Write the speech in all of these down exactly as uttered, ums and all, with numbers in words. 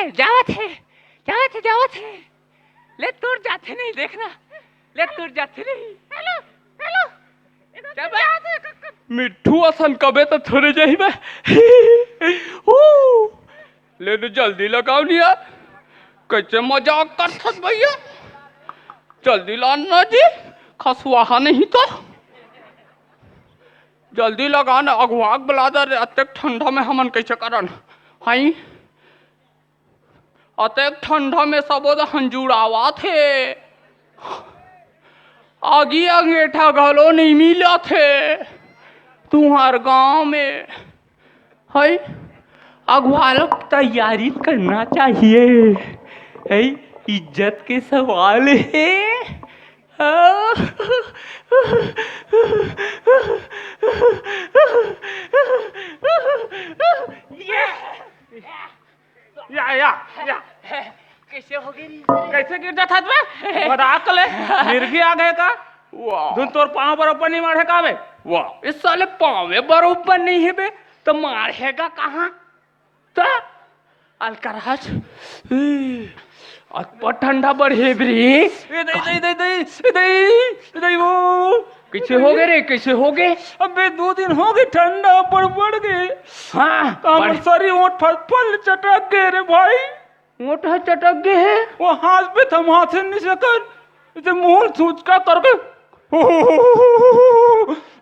जावत हे, जावत हे, जावत हे। ले तोर जाथे नहीं, देखना। ले तोर जाथे नहीं। Hello, hello. क्या बात? मिट्ठू असन कबे तो थोड़े जाही बे। हू। ले तो जल्दी लगाव नहीं यार। कैसे मजाक करथस भैया? जल्दी लान ना जी, खसवाहा नहीं तो। जल्दी लगा ना, अगुवाक बला दे रे, अतेक ठंडा में हमन कैसे करन? हाई, अतेक ठंडा में सबो दे हंजुड़ावत हे। आगी अंगेठा घलो नहीं मिलत हे तुंहर गांव में। हई, अगुवाल तैयारी करना चाहिए। हई, इज्जत के सवाल हे। या, या, या। कैसे हो गई रे? कैसे गिर जात हस बे? बड़ा अकल है। मिर्गी आ गए का? वाह। धुन तोर पाँव बरोबर नहीं माढ़े का बे? वाह, इस साले पाँवे बरोबर नहीं है बे, तो माढ़ेगा कहाँ? तो अलकरहस, ए, अतपा ठंडा बढ़े बे रे। ए, दई, दई, दई, दई, ए, दई, ए, दई, वो। कैसे हो गए रे? कैसे हो गए? अबे, दो दिन हो गए, ठंडा बढ़, बढ़ गए। हाँ, तो हमर बढ़- सरी ओठ फल, फल चटक गए रे भाई। ओठ ह चटक गए हे। वो हाथ पे थमाथे नहीं सकन, इसे मुंह सूचका करके।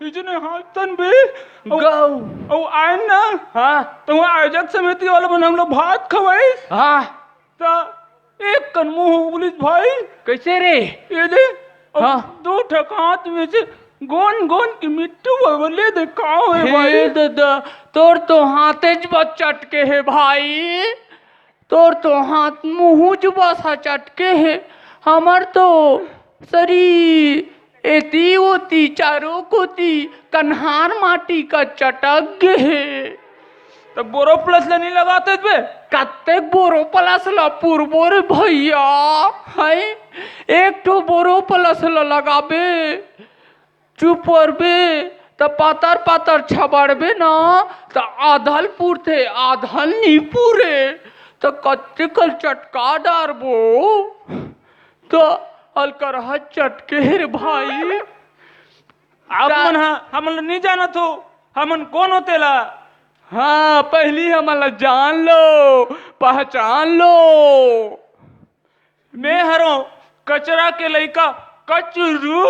इजने हाथ तन बे। गौ। ओ आए ना। हाँ। तो वो आयोजक समिति वाला मन हम लोग भात खवाई। हाँ। तो एक कन मुंह उगलिस भाई। कैसे रे? ये दे। और हाँ। दो ठक हाथ में से गोन गोन की मिट्टू बोले दे, का है हे भाई? दादा, तोर तो हाथे ज बस चटके हे भाई, तोर तो हाथ मुंह ज बस ह चटके हे, हमर तो सरी एती ओती चारों कोती कन्हार माटी का चटक गे हे। त बोरो प्लस ल नहीं लगाते बे? कत्तेक बोरो प्लस ल पुरबो रे भैया, हैं? एक ठो बोरो प्लस ल लगाबे, चुप परबे, त पातर पातर छबड़बे ना, त आधल पुरथे, आधल नी पुरे, त कत्ते कल चटका डारबो, त अलकरहा चटके हे रे भाई। आप ता- मन ह, हमन ल नी जानत हो, हमन कोन हो तेला? हाँ, पहली हमन ल जान लो, पहचान लो। मैं हरों कचरा के लइका कचरू।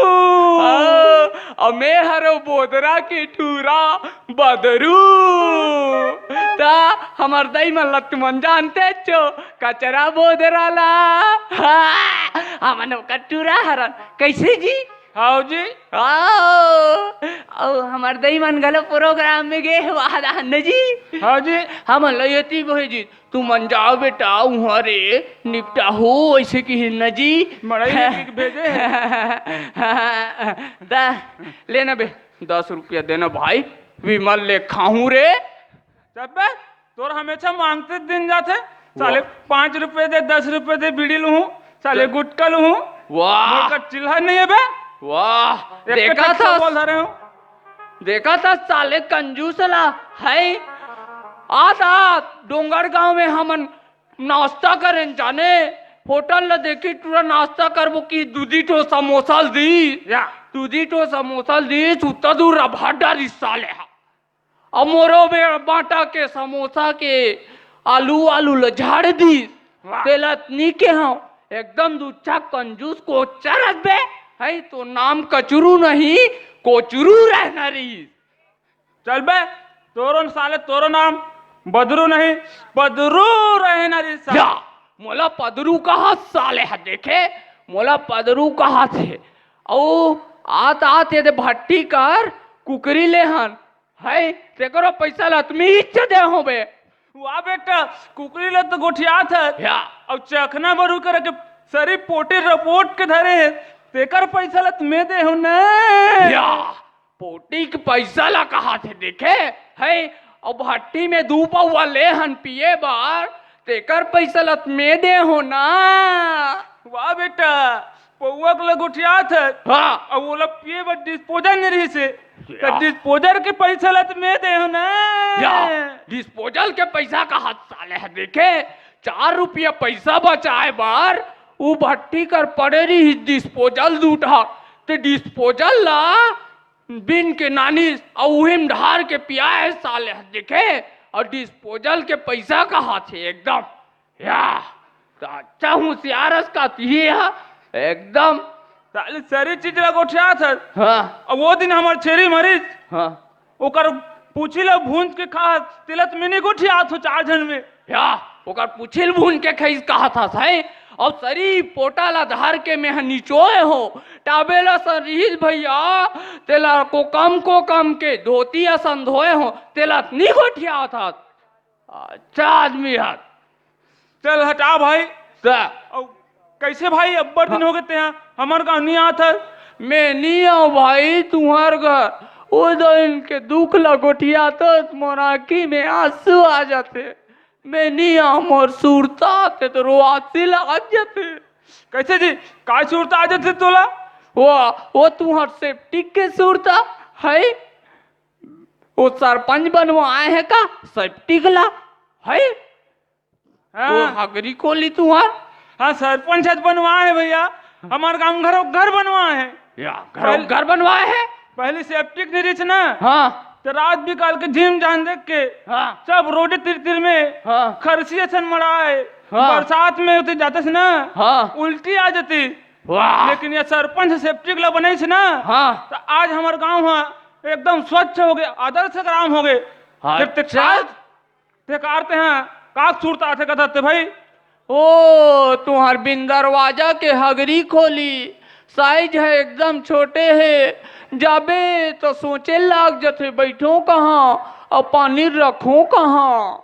हाँ, अउ मैं हरों बोदरा के टूरा बदरू। ता हमर दई मन ल तुमन जानते छो, कचरा बोदरा ला। हाँ, हमन ओकर टूरा हरन। कैसे जी? हाव जी। हाव, अउ हमर दई मन घलो प्रोग्राम में गे हे, वाह दाहन जी। हाव जी। हमन ल एती बोहे जी। तुमन जाव बेटा, उहाँ रे निपटा हो, अइसे किहिन न जी। मड़ई में के भेजे हे। दा, ले ना बे, दस रुपया देना भाई, विमल ले खाहूँ रे। चल बे, तोर हमेशा मांगते दिन जाथे। साले वाह। पाँच रुपये दे, दस रुपये दे, बीड़ी लूहूँ, साले चल। गुटखा लूहूँ। वाह। मोर का चिल्हा नहीं है बे। वाह, एक देखा कटक था। बोल धरे हूँ। देखा था साले कंजूस ला, है। आ था डोंगरगांव में हमन नाश्ता करेन जाने, होटल ला देखी टूरा नाश्ता करबो कि दूधी ठो समोसा ल दी। या। दूधी ठो समोसा ल दी, सुत्ता दूर रभा डारी साले हा। अउ मोरो बेर बाटा के समोसा के आलू, आलू ल झाड़ दीस। वाह। तेला त नी केहंव, एकदम दुच्छा कंजूस कोचर अस बे। है तो नाम कचरू नहीं, कोचरू रहना रहीस। चल बे, तोरो न साले, तोरो नाम बदरू नहीं, पदरू रहना रहीस साले। या, मोला पदरू कहा साले ह, देखे, मोला पदरू कहा थे। अउ आत आत ये दे भट्टी कर कुकरी ले हन, है, तेकरो पैसा ल त मीच दे हों बे। वाह बेटा, कुकरी ल तो गोठियात हस। या। अउ चखना बरू करे के सरी पोटी रपोट के धरे हे, तेकर पैसा ल त मैं दे हों ना। या, पोटी के पैसा ल कहा थे देखे, है, अउ भट्टी में दू पौवा ले हन पिए बर, तेकर पैसा ल त मैं दे हों ना। वाह बेटा, पौवा के ल गोठियात हस। हाँ। अउ ओला पिए बर डिस्पोजल नहीं रहीस हे। त या। डिस्पोजल के पैसा ल त मैं दे हों ना। या, डिस्पोजल के पैसा कहा साले ह देखे, चार रुपया पैसा बचाए बर उ भट्टी कर पड़े रहिस डिस्पोजल दू ठा, ते डिस्पोजल ला बिन के नानिस, अउ उही म ढार के पियाए हे साले ह, देखे, अउ डिस्पोजल के पैसा कहाथे एकदम। या, त अच्छा होशियार अस का तिही ह, एकदम। साले सरी चीज ला गोठियात हस। हाँ। अब वो दिन हमर छेरी मरिस। हाँ। ओकर पूछी ला भूंज के खा, तेला त मैं नी गोठियात हो चार झन में। या, ओकर पूछी ल भूंज के खइस कहत हस, हैं? अब सरी पोटा ला धर के मैं ह निचोए हो, टाबेला सन रिहिस भैया, तेला कोकम कोकम के धोती असन धोए हो, तेला त नी गोठियात हस। अच्छा आदमी हस। चल हटा भाई। त अउ कैसे भाई, अब्बड़ दिन हाँ। हो गए तेहा हमर गाँव नी आत हस। मैं नी आऊं भाई तुम्हार घर। ओ दिन के दुख ला गोठियात हस मोर आँखी में आंसू आ जाथे। मैं नी आऊं, मोर सुरता आथे त रोआसी ला आ जाथे। कैसे जी? काय सुरता आ जाथे तोला? वो, वो तुम्हार सेप्टिक के सुरता है। वो सरपंच बनवाए हे का सेप्टिक ला? है? हाँ। वो हगरी कोली तुहार? हाँ, सरपंच हच बनवाए हे भैया, हमार गाँव घरो घर बनवाए हे। या, घरो पहले घर बनवाए हे? पहली सेप्टिक नहीं रहिस ना। हाँ। त रात बिकाल के झिम जान देख के हाँ। सब रोडे तिर तिर में हाँ। खरसी असन मड़ाए। हाँ। बरसात में उते जातेस ना, हाँ। उल्टी आ जाती। वाह। लेकिन ये सरपंच सेप्टिक ला बनाइस ना, हाँ। त आज हमार गाँव ह एकदम स्वच्छ हो गे, आदर्श ग्राम हो गे। हाँ, फिर ते अच्छा। काल ते कारते हैं, काक सुरता आथे कथस ते भाई। ओ, तुहार बिन दरवाजा के हगरी कोली, साइज है एकदम छोटे हे, जाबे त सोचे लाग जथे, बैठो कहाँ, अउ पानी रखो कहाँ।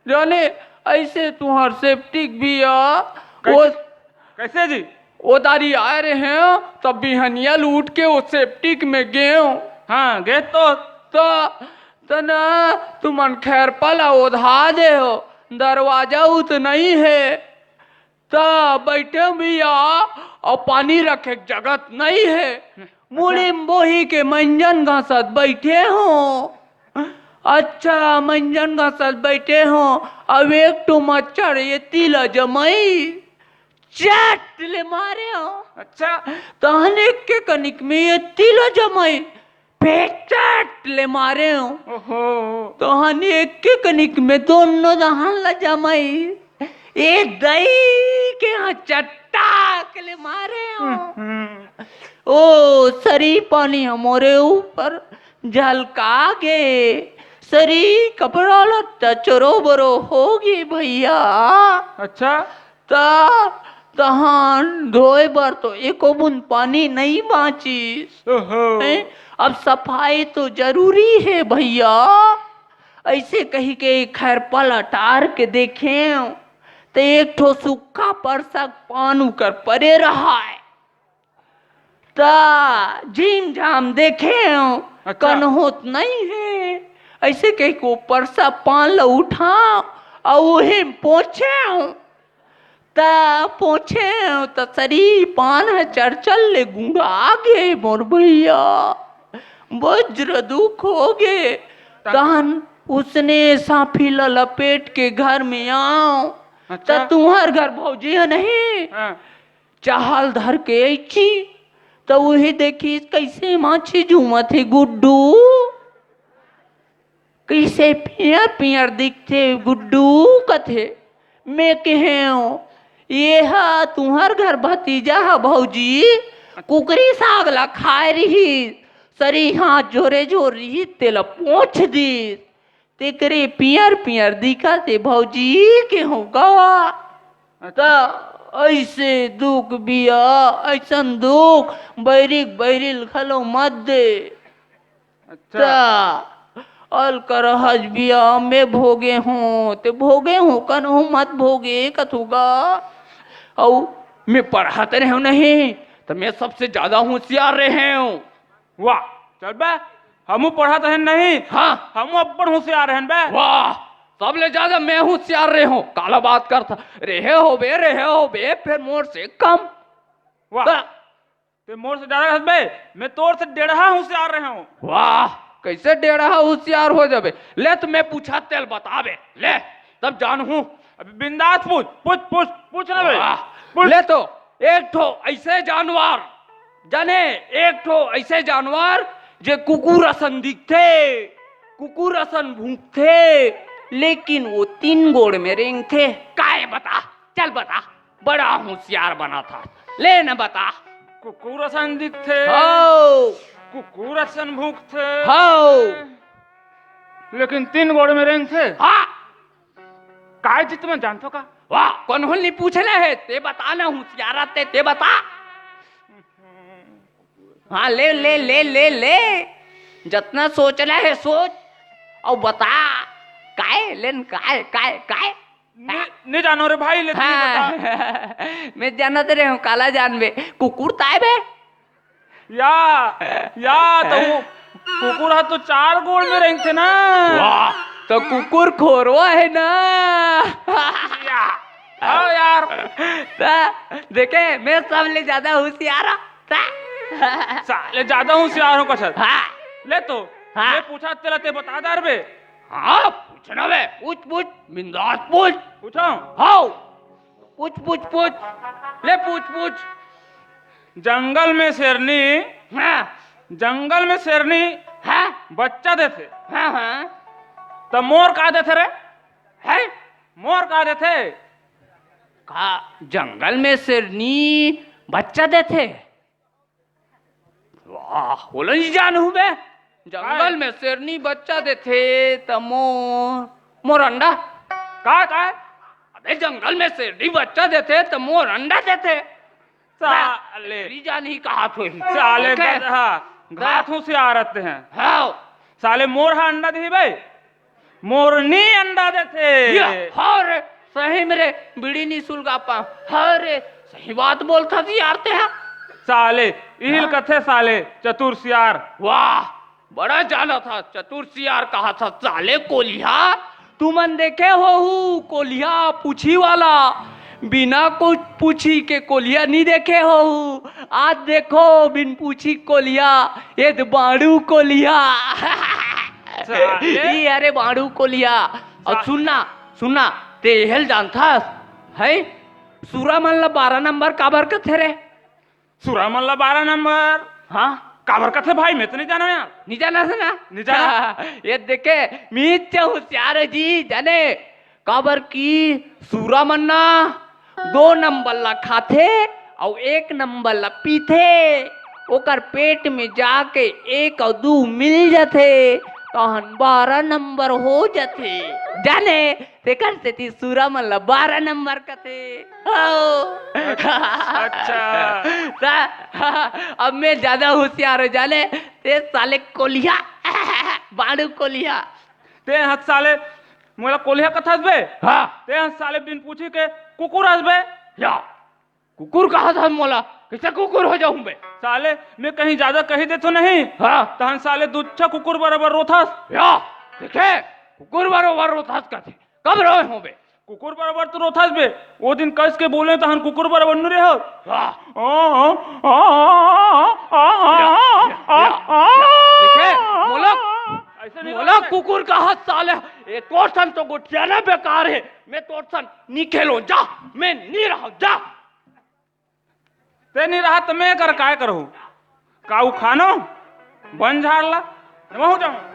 जाने, ऐसे तुहार सेप्टिक भी आ, कैसे, वो कैसे जी? ओ दारी आए रहे हैं, तब बिहनिया ल उठ के ओ सेप्टिक में गेंव। हाँ, गे तो। त, त ना, तुमन खैरपा ला ओधा दे हो, दरवाजा उत नहीं है। त बैठे भी आ, अउ पानी रखे के जगह नहीं है। मुड़ी म बोही के मंजन घसत बैठे हो। अच्छा, मंजन घसत बैठे हो, अउ एक ठो मच्छर एती ला जमाई। चट ले मारे हो। अच्छा। तहन एके कनिक में एती ला जमाई, फेर चट ले मारे हो। ओहो। तहन एके कनिक में दोनों दहन ला जमाई, ए दई के यहाँ चट्टाक ले मारे हो। हम्म। ओ, सरी पानी ह मोरे ऊपर झलका गे, सरी कपड़ा लत्ता चोरो बरो हो गे भैया। अच्छा। त तहान धोए बर तो एको बूंद पानी नहीं बांचिस। ओहो। हैं? अब सफाई तो जरूरी हे भैया। ऐसे कही के खैरपा ल टार के देखेंव, त एक ठो सुक्खा परसा के पान उकर परे रहय। त झिम झाम देखेंव, अच्छा। कनहोत नहीं हे। ऐसे कहि के ओ परसा पान ल उठांव, अउ ओही म पोंछेंव। त पोंछेंव, त सरी पान ह चरचर ले गुंगा गे मोर भैया। बज्र दुख हो गे। त तहन उसने साफी ल लपेट के घर में आंव। अच्छा। त तुंहर घर भौजी ह नहीं? हाँ। चाहा ल धर के अइची, त उही देखिस कइसे माछी झूमत हे गुड्डू, कइसे पियर पियर दिखथे गुड्डू कथे। मैं कहेंव, "ये ह तुंहर घर भतीजा ह भौजी, कुकरी साग ला खाए रिहिस, सरी हाथ झोरे झोर रिहिस, तेला पोंछ दिस।" तेकरे पियर पियर दिखत हे भौजी के हो गवा। अच्छा। त ऐसे दुख बिया, ऐसन दुख, बैरी के बैरी ल घलो मत दे। अच्छा। त अल करहज बिया, मैं भोगे हों, ते भोगे हों, कनहूं मत भोगे, कथू गा। अउ मैं पढ़त रहेंव नहीं, त मैं सबसे ज्यादा होशियार रहेंव। वाह, चल बे, हमू पढ़त हन नहीं? हाँ। हमू अब्बड़ होशियार हन बे। वाह, सबले ज्यादा मैं होशियार रहे हों। काला बात करथा, रहे होबे, रहे होबे, फेर मोर से कम। वाह। बा- ते मोर से ज्यादा हस बे, मैं तोर से डेढ़हा होशियार रहे हों। वाह, कइसे डेढ़हा होशियार हो जाबे? ले त मैं पूछत तेला बताबे, ले, तब जानहूं। अभी बिंदास पूछ, पूछ, पूछ, पूछ ना बे। वाह। पूछ। ले तो, एक ठो ऐसे जानवर, जाने, एक ठो ऐसे जानवर जे कुकुर असन दिखथे, कुकुर असन भूंकथे, लेकिन वो तीन गोड़ में रेंगथे। काय बता? चल बता, बड़ा होशियार बना था। ले न बता। कुकुर असन दिखथे। हो। कुकुर असन भूंकथे। हो। लेकिन तीन गोड़ में रेंगथे। हाँ। काय जी, तुमन जानथो का? वाह, कोन होल नहीं पूछे ना है, ते बता ना, होशियार आते, ते बता। हाँ, ले, ले, ले, ले, ले। जतना सोचना है सोच, अउ बता। काय, लेन काय, काय, काय? नहीं, नहीं जानो रे भाई, ले तू ही हाँ। बता। मैं जानत रहे हूँ, काला जानबे। कुकुर ताय बे? या, या, तो वो कुकुर हा तो चार गोड़ में रेंगथे ना। वाह, तो कुकुर खोरवा है ना। या, हाँ यार। ता, देखे, मैं सबले ज्यादा होशियार हूँ। ता। साले ज्यादा होशियार हो कछत। हाँ। ले तो, हाँ। ले पूछा तेला ते बता दार बे। हाँ, पूछना बे, पूछ, पूछ, बिंदास पूछ। पूछो। हाँ। पूछ, पूछ, पूछ। ले पूछ, पूछ। जंगल में शेरनी, हाँ। जंगल में शेरनी हाँ। बच्चा देथे। हाँ, हाँ। त मोर का देथे रे? हैं? मोर का देथे? का जंगल में शेरनी बच्चा देथे? वाह, ओला नहीं जानहूँ बे। जंगल काय? में शेरनी बच्चा देथे त मोर, मोर अंडा। का, का? अबे जंगल में शेरनी बच्चा देथे त मोर अंडा देथे। साले। तेरी जान ही कहा थोड़ी। साले देखे? गधा, हाँ, गधा। घात होशियार रहते हैं। हाँ। साले मोर हा अंडा देही बे। मोरनी अंडा देथे। या, हाँ रे, सही में रे, बीड़ी नहीं सुलगा पा। हाँ रे, सही बात बोलता थी यार ते हा। साले, इहिल हाँ। कथे साले, चतुर सियार। वाह, बड़ा जाना था, चतुर सियार कहा था साले कोलिहा। तुमन देखे होहू कोलिहा पूछी वाला, बिना कुछ पूछी के कोलिहा नहीं देखे होहू। आज देखो बिन पूछी कोलिहा, ये तो बाड़ू कोलिहा। साले। ई अरे बाड़ू कोलिहा। और सा- सुनना, सुनना, ते एहल जानथस, है? सुरा मन ला बारह नंबर काबर कथे रे? सुरा मन ला बारह नंबर। हाँ। काबर कथे भाई, मैं तो नहीं जाना यार। नहीं जाना से ना? नहीं जाना। ये देखे, मीच होशियार है जी, जाने। काबर की सुरा मन ना दो नंबर ला खाथे, अउ एक नंबर ला पीथे। ओकर पेट में जाके एक अउ दू मिल जथे, तहन बारह नंबर हो जथे। जाने, तेकर सेती सुरा मन ला बारह नंबर कथे। हव। अच्छा। त अब मैं ज्यादा होशियार हो जाने, ते साले कोलिहा, बाड़ू कोलिहा। ते हत साले मोला कोलिहा कथस बे? हाँ। ते हत साले बिन पूछी के कुकुर हस बे? या। कुकुर कहा था मोला? कैसे कुकुर हो जाऊं बे? साले, मैं कहीं ज्यादा कही देथो नहीं? हाँ। तहन साले दुच्छा कुकुर बराबर रोथस। या, देखे? कुकुर बराबर रोथस कथे। कब रोए हो बे? कुकुर बराबर तो रोथस बे। वो दिन कस के बोले तहन कुकुर बराबर नु रहे हो। हाँ। आ, आ, आ, या, या, या, या। देखे? मोला ऐसे नहीं मोला बोलते। कुकुर कहा साले। ए, तोर सन तो गोठियाना बेकार है। मैं तोर सन नहीं खेलो, जा। मैं नहीं रहा, जा। ते नहीं रहा त मैं कर काय करहूँ? काऊ खानो? बन झाड़ ला। मैं हो जाऊँ।